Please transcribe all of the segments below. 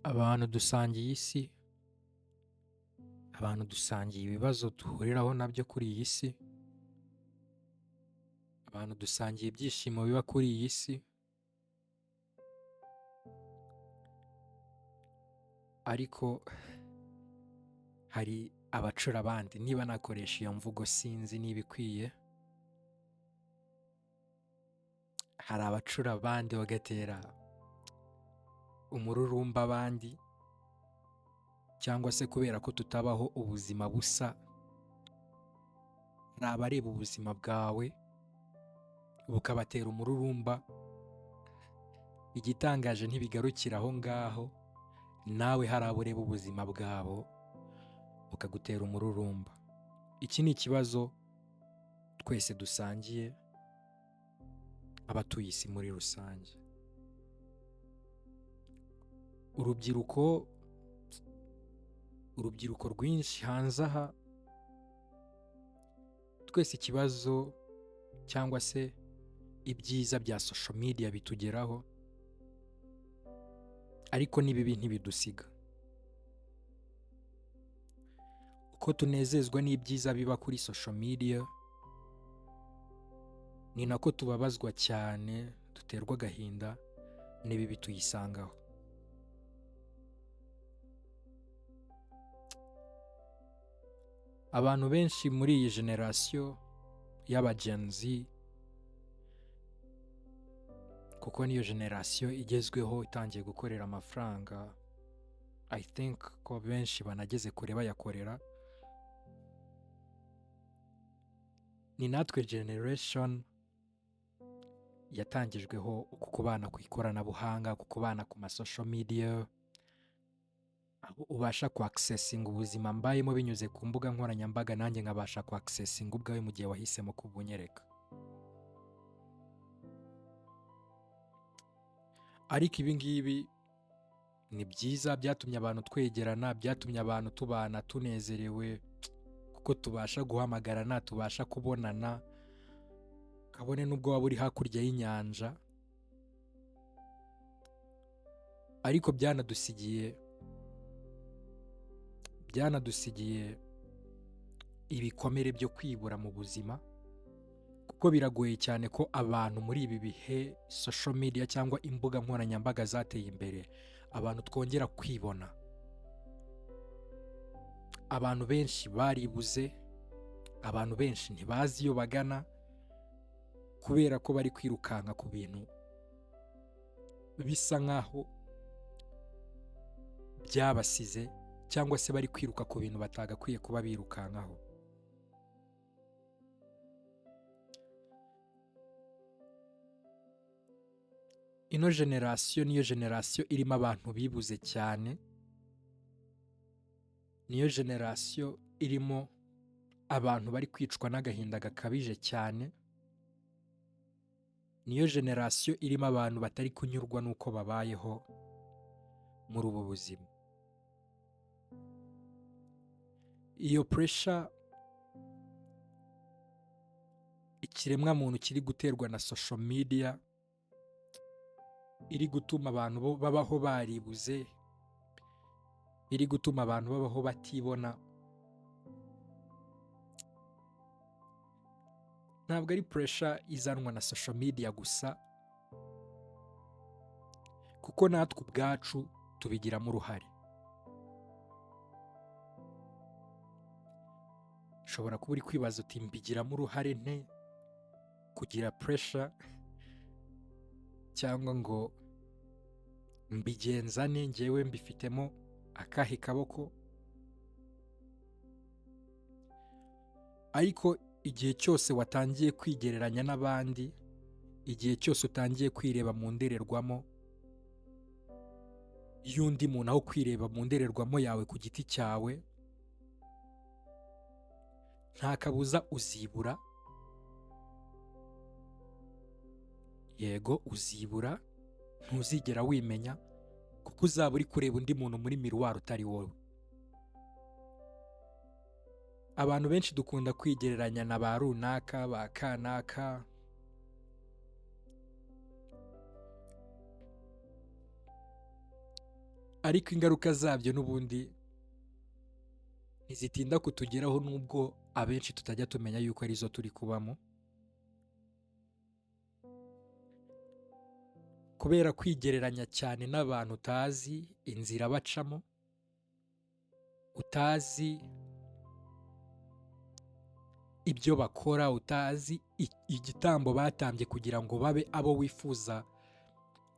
Abantu dusangiye isi, abantu dusangiye ibibazo duhuriraho nabyo kuri iyi si, abantu dusangiye ibyishimo biba kuri iyi si, ariko hari abacura abandi. Niba nakoresha iyo mvugo sinzi niba ikwiye, hari abacura abandi bagatera umururumba abandi, cyangwa se kubera ko tutabaho ubuzima busa, hari abareba ubuzima bwawe bukabatera umururumba. Igitangaje ntibigarukira aho ngaho, nawe hari abo ureba ubuzima bwabo bukagutera umururumba. Iki ni ikibazo twese dusangiye, abatuye isi muri rusange. Urubyiruko rwinshi hanze aha, twese ikibazo cyangwa se ibyiza bya social media bitugeraho, ariko n'ibibi ntibidusiga. Uko tunezezwa n'ibyiza biba kuri social media, ni nako tubabazwa cyane, duterwa agahinda n'ibibi tuyisangaho. Abantu benshi muri iyi generasiyo y'aba Gen Z, kuko niyo generasiyo igezweho itangiye gukorera amafaranga, I think ko benshi banageze kure bayakorera, ni natwe generation yatangijweho uku kubana ku ikoranabuhanga, ku kubana ku ma social media, aho ubasha ku accessinga ubuzima mbayemo binyuze ku mbuga nkoranyambaga, nanjye nkabasha ku accessinga ubwawe mu gihe wahisemo kubunyereka. Ariko ibi ngibi ni byiza, byatumye abantu twegerana, byatumye abantu tubana tunezerewe, kuko tubasha guhamagarana, tubasha kubonana, kabone n'ubwo waba uri hakurya y'inyanja. Ariko byanadusigiye ibikomere byo kwibura mu buzima, kuko biragoye cyane ko abantu muri ibi bihe social media cyangwa imbuga nkoranyambaga zateye imbere, abantu twongera kwibona. Abantu benshi baribuze, abantu benshi ntibazi iyo bagana, kubera ko bari kwirukanka ku bintu bisa nkaho byabasize, cyangwa se bari kwiruka ku bintu batagakwiye kuba birukankaho. Ino generasiyo niyo generasiyo irimo abantu bibuze cyane, niyo generasiyo irimo abantu bari kwicwa n'agahinda gakabije cyane, niyo generasiyo irimo abantu batari kunyurwa n'uko babayeho muri ubu buzima. Iyo pressure ikiremwamuntu kiri guterwa na social media, iri gutuma abantu babaho baribuze, iri gutuma abantu babaho batibona, ntabwo ari pressure izanwa na social media gusa, kuko natwe ubwacu tubigiramo uruhare. Ushobora kuba uri kwibaza uti mbigiramo uruhare nte kugira pressure, cyangwa ngo mbigenza nte, njyewe mbifitemo akahe kaboko? Ariko igihe cyose watangiye kwigereranya n'abandi, igihe cyose utangiye kwireba mu ndorerwamo y'undi muntu aho kwireba mu ndorerwamo yawe ku giti cyawe, nta kabuza uzibura. Yego uzibura, ntuzigera wimenya, kuko uzaba uri kureba undi muntu muri miruwari utari wowe. Abantu benshi dukunda kwigereranya na ba runaka, ba kanaka, Ariko ingaruka zabyo n'ubundi ntizitinda kutugeraho, nubwo abenshi tutajya tumenya yuko arizo turi kubamo, kubera kwigereranya cyane n'abantu utazi inzira bacamo, utazi ibyo bakora, utazi igitambo batambye kugira ngo babe abo wifuza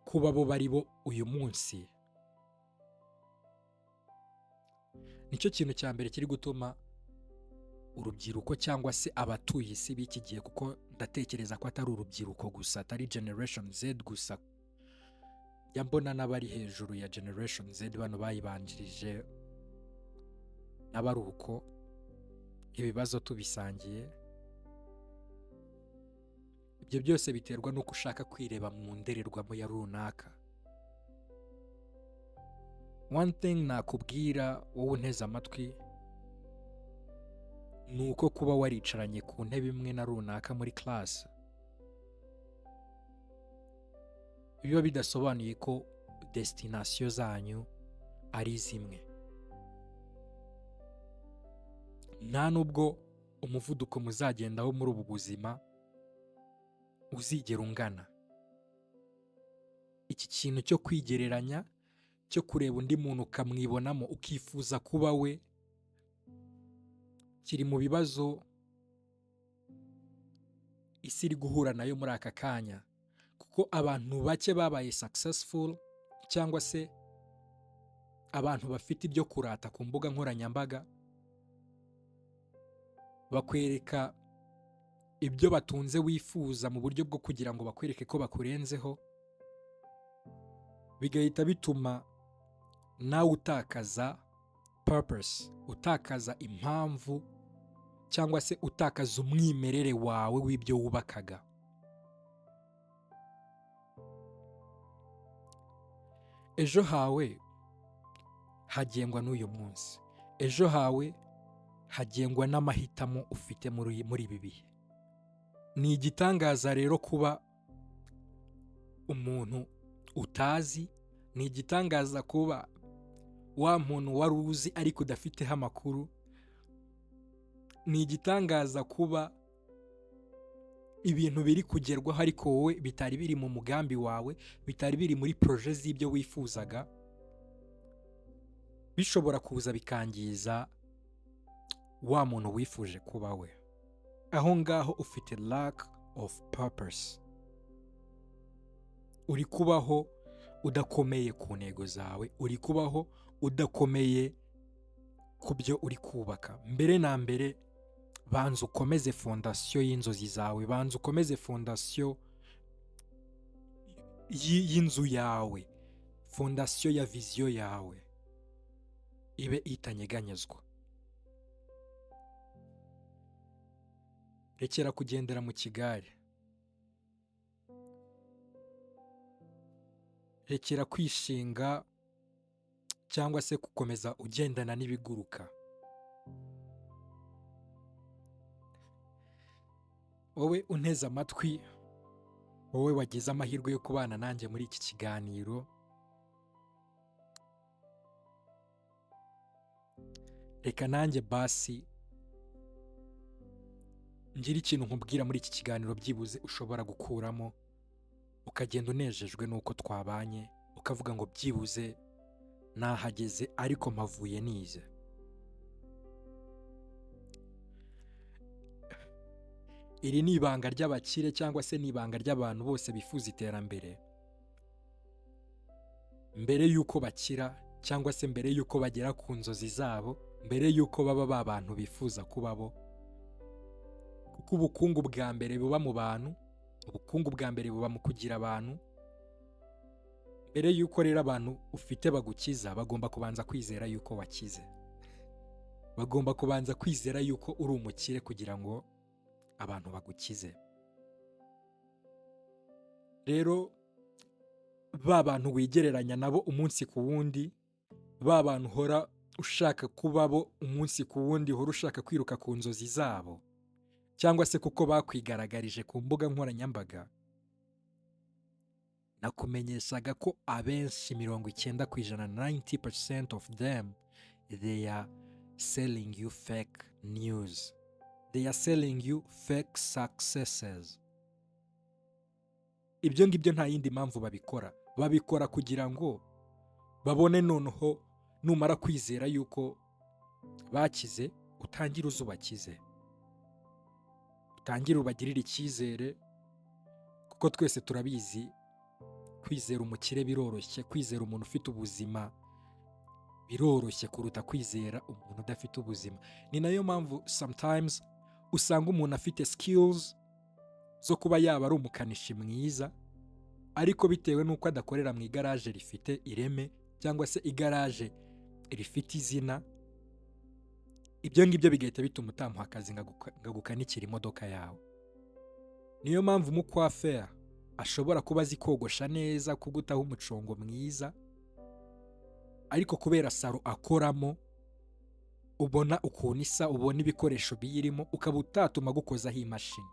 kuba bo bari bo uyu munsi. Nicyo kintu cya mbere kiri gutuma urubyiruko cyangwa se abatuye isi b'iki gihe, kuko ndatekereza ko atari urubyiruko gusa, atari Generation Z gusa, njya mbona n'abari hejuru ya Generation Z bano bayibanjirije n'abari uko, ibibazo tubisangiye. Ibyo byose biterwa n'uko ushaka kwireba mu ndorerwamo ya runaka. One thing nakubwira wowe unteze amatwi ni uko kuba waricaranye ku ntebe imwe na runaka muri class biba bidasobanuye ko destination zanyu ari zimwe. Nta nubwo umuvuduko muzagendaho muri ubu buzima uzigera ungana. Iki kintu cyo kwigereranya, cyo kureba undi muntu ukamwibonamo ukifuza kuba we, kiri mu bibazo isi iri guhura nayo muri aka kanya, kuko abantu bake babaye successful cyangwa se abantu bafite ibyo kurata ku mbuga nkoranyambaga bakwereka ibyo batunze wifuza mu buryo bwo kugira ngo bakwereke ko bakurenzeho, bigahita bituma nawe utakaza purpose, utakaza impamvu cyangwa se utakaza umwimerere wawe w'ibyo wubakaga. Ejo hawe hagengwa n'uyu munsi, ejo hawe hagengwa n'amahitamo ufite muri ibi bihe. Ni igitangaza rero kuba umuntu utazi, ni igitangaza kuba wa muntu wari uzi ariko udafiteho amakuru, ni igitangaza kuba ibintu biri kugerwaho ariko wowe bitari biri mu mugambi wawe, bitari biri muri projet z'ibyo wifuzaga, bishobora kuza bikangiza wa muntu wifuje kuba we. Aho ngaho ufite lack of purpose, uri kubaho udakomeye ku ntego zawe, uri kubaho udakomeye ku byo uri kubaka. Mbere na mbere banza ukomeze fondasiyo y'inzozi zawe, banza ukomeze fondasiyo y'inzu yawe, fondasiyo ya vision yawe ibe itanyeganyezwa. Rekera kugendera mu kigare, rekera kwishinga cyangwa se gukomeza ugendana n'ibiguruka. Wowe unteze amatwi, wowe wagize amahirwe yo kubana nanjye muri iki kiganiro, reka nanjye basi ngire ikintu nkubwira muri iki kiganiro byibuze ushobora gukuramo, ukagenda unejejwe n'uko twabanye, ukavuga ngo byibuze nahageze ariko mpavuye nize. Iri ni ibanga ry'abakire cyangwa se ni ibanga ry'abantu bose bifuza iterambere. Mbere y'uko bakira cyangwa se mbere y'uko bagera ku nzozi zabo, mbere y'uko baba ba bantu bifuza kuba bo, kuko ubukungu bwa mbere buba mu bantu, ubukungu bwa mbere buba mu kugira abantu. Mbere y'uko rero abantu ufite bagukiza, bagomba kubanza kwizera yuko wakize, bagomba kubanza kwizera yuko uri umukire kugira ngo abantu bagukize. Rero ba bantu wigereranya nabo umunsi ku wundi, ba bantu uhora ushaka kuba bo umunsi ku wundi, uhora ushaka kwiruka ku nzozi zabo, cyangwa se kuko bakwigaragarije ku mbuga nkoranyambaga, Nakumenyeshaga ko abenshi 90%, 90% of them, they are selling you fake news, they are selling you fake successes. Ibyo ngibyo nta yindi mpamvu babikora, babikora kugira ngo babone noneho numara kwizera yuko bakize, utangire uze ubakize, utangire ubagirire icyizere, kuko twese turabizi, kwizera umukire biroroshye, kwizera umuntu ufite ubuzima biroroshye kuruta kwizera umuntu udafite ubuzima. Ni nayo mpamvu sometimes usanga umuntu afite skills zo kuba yaba ari umukanishi mwiza, ariko bitewe n'uko adakorera mu igaraje rifite ireme cyangwa se igaraje rifite izina, ibyo ngibyo bigahita bituma utamuha akazi ngo agukanikire imodoka yawe. Niyo mpamvu umukwaferi ashobora kuba azi kogosha neza, kugutaho umucongo mwiza, ariko kubera salon akoramo, ubona ukuntu isa, ubona ibikoresho biyirimo, ukaba utatuma agukozaho imashini.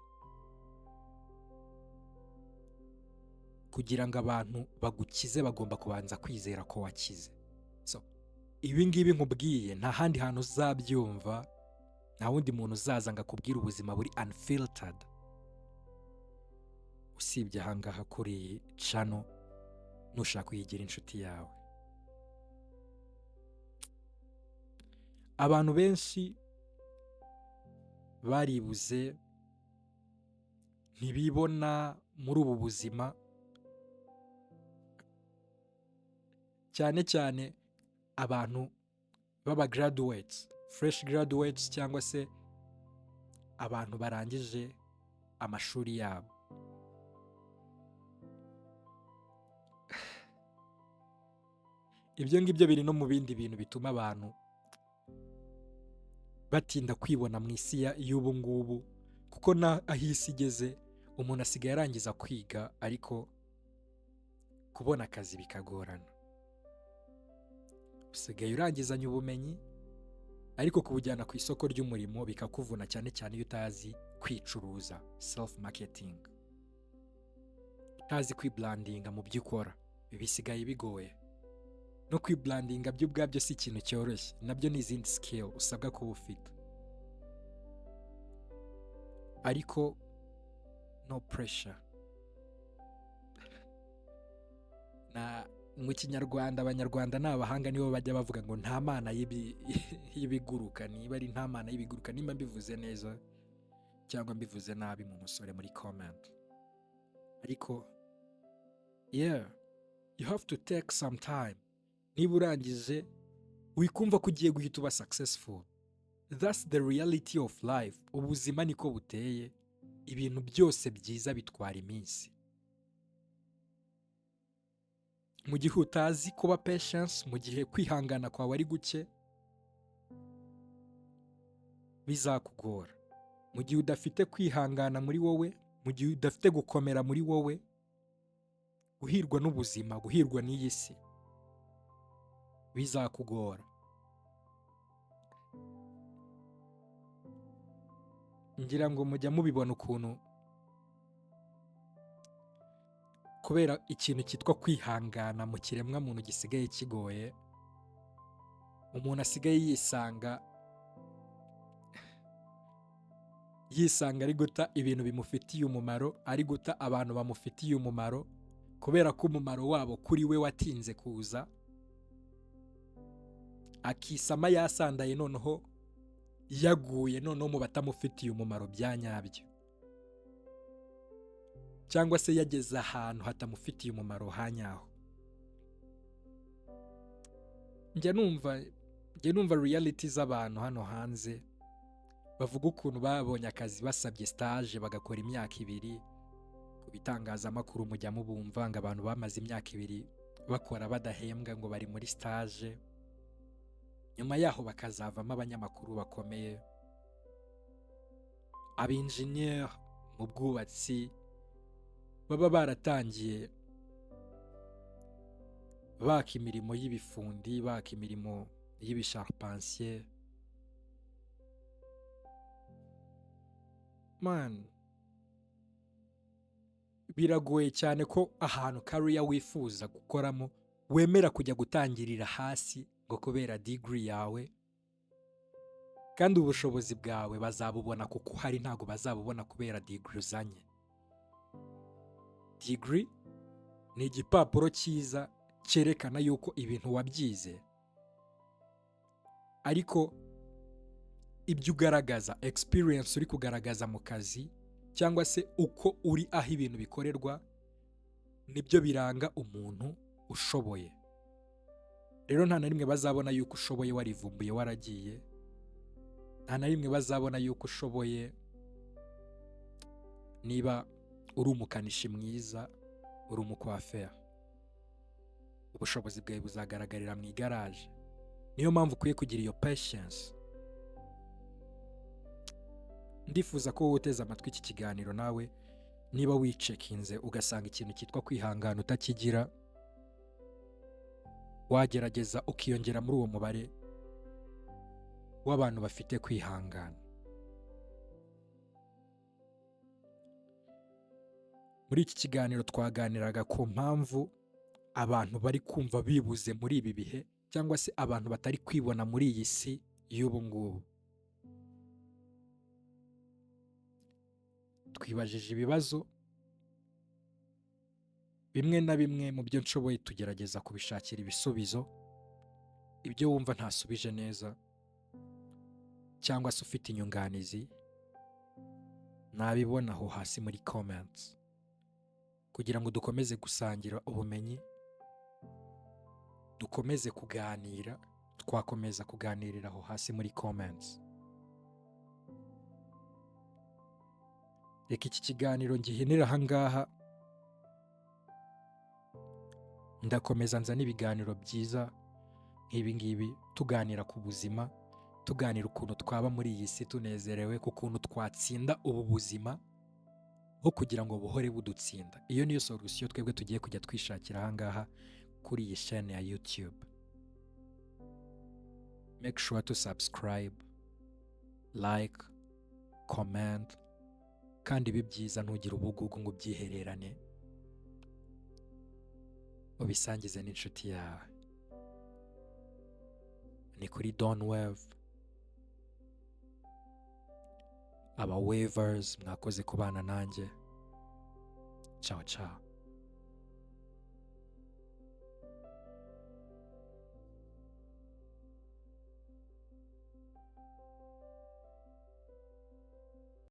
Kugira ngo abantu bagukize bagomba kubanza kwizera ko wakize. So ibi ngibi nkubwiye nta handi hantu uzabyumva, nta wundi muntu uzaza ngo akubwire ubuzima buri unfiltered usibye ahangaha kuri iyi channel, nushaka kuyigira inshuti yawe. Abantu benshi baribuze, ntibibona muri ubu buzima, cyane cyane abantu b'aba graduates, fresh graduates, cyangwa se abantu barangije amashuri yabo. Ibyo ngibyo biri no mu bindi bintu bituma abantu batinda kwibona mu isi y'ubu ngubu, kuko aho isi igeze umuntu asigaye arangiza kwiga ariko kubona akazi bikagorana. Usigaye urangizanya ubumenyi ariko kubujyana ku isoko ry'umurimo bikakuvuna, cyane cyane iyo utazi kwicuruza, self marketing, utazi kwibrandinga mu byo ukora, bisigaye bigoye. No kwibrandinga byo ubwabyo si ikintu cyoroshye, nabyo ni izindi skill usabwa kuba ufite. Ariko no pressure. Na mu Kinyarwanda, Abanyarwanda ni abahanga, nibo bajya bavuga ngo nta mana y'ibiguruka, niba ari nta mana y'ibiguruka, nimba mbivuze neza cyangwa mbivuze nabi mu musore muri comment. Ariko yeah, you have to take some time. Niba urangije wikumva ko ugiye guhita uba successful. That's the reality of life. Ubuzima niko buteye, ibintu byose byiza bitwara iminsi. Mu gihe utazi kuba patience, mu gihe kwihangana kwawe ari guke, bizakugora. Mu gihe udafite kwihangana muri wowe, mu gihe udafite gukomera muri wowe, guhirwa n'ubuzima, guhirwa n'iyi si, bizakugora. Ngira ngo mujya mubibona ukuntu kubera ikintu cyitwa kwihangana mu kiremwa muntu gisigaye kigoye, umuntu asigaye yisanga ari guta ibintu bimufitiye umumaro, ari guta abantu bamufitiye umumaro, kubera ko umumaro wabo kuri we watinze kuza, akisama yasandaye noneho yaguye noneho mu batamufitiye umumaro bya nyabyo, cyangwa se yageze ahantu hatamufitiye umumaro ha nyaho. Njya numva reality z'abantu hano hanze bavuga ukuntu babonye akazi basabye stage bagakora imyaka 2. Ku bitangazamakuru mujya mubumva ngo abantu bamaze imyaka 2 bakora badahembwa ngo bari muri stage, nyuma yaho bakazavamo abanyamakuru bakomeye, abenjeniyeri mu bwubatsi baba baratangiye baka imirimo y'ibifundi, baka imirimo y'ibisharpansiye. Man, Biragoye cyane ko ahantu career wifuza gukoramo wemera kujya gutangirira hasi ngo kubera degree yawe, kandi ubushobozi bwawe bazabubona kuko uhari, ntabwo bazabubona kubera degree uzanye. Degree ni igipapuro cyiza cyerekana yuko ibintu wabyize, ariko ibyo ugaragaza, experience uri kugaragaza mu kazi cyangwa se uko uri aho ibintu bikorerwa, nibyo biranga umuntu ushoboye. Rero nta na rimwe bazabona yuko ushoboye warivumbuye waragiye, nta na rimwe bazabona yuko ushoboye niba uri umukanishi mwiza, uri umukwaferi. Ubushobozi bwawe buzagaragarira mu igaraje. Niyo mpamvu ukwiye kugira iyo patience. Ndifuza ko wowe uteze amatwi iki kiganiro, nawe niba wicheckinze ugasanga ikintu cyitwa kwihangana utakigira, wagerageza ukiyongera muri uwo mubare w'abantu bafite kwihangana. Muri iki kiganiro twaganiraga ku mpamvu abantu bari kumva bibuze muri ibi bihe, cyangwa se abantu batari kwibona muri iyi si y'ubu ngubu. Twibajije ibibazo bimwe na bimwe mu byo nshoboye, tugerageza kubishakira ibisubizo. Ibyo wumva ntasubije neza cyangwa se ufite inyunganizi, nabibona aho hasi muri comments, kugira ngo dukomeze gusangira ubumenyi, dukomeze kuganira. Twakomeza kuganirira aho hasi muri comments. Reka iki kiganiro ngihinire aha ngaha, ndakomeza nzana ibiganiro byiza nk'ibi ngibi, tuganira ku buzima, tuganira ukuntu twaba muri iyi si tunezerewe, ku kuntu twatsinda ubu buzima aho kugira ngo buhore budutsinda. Iyo niyo solution twebwe tugiye kujya twishakira aha ngaha kuri iyi chaîne ya YouTube. Make sure to subscribe, like, comment, kandi ibi byiza ntugire ubugugu ngo ubyihererane, ubisangize n'inshuti yawe. Ni kuri Don Wave. Aba wavers mwakoze kubana nanjye. Ciao ciao.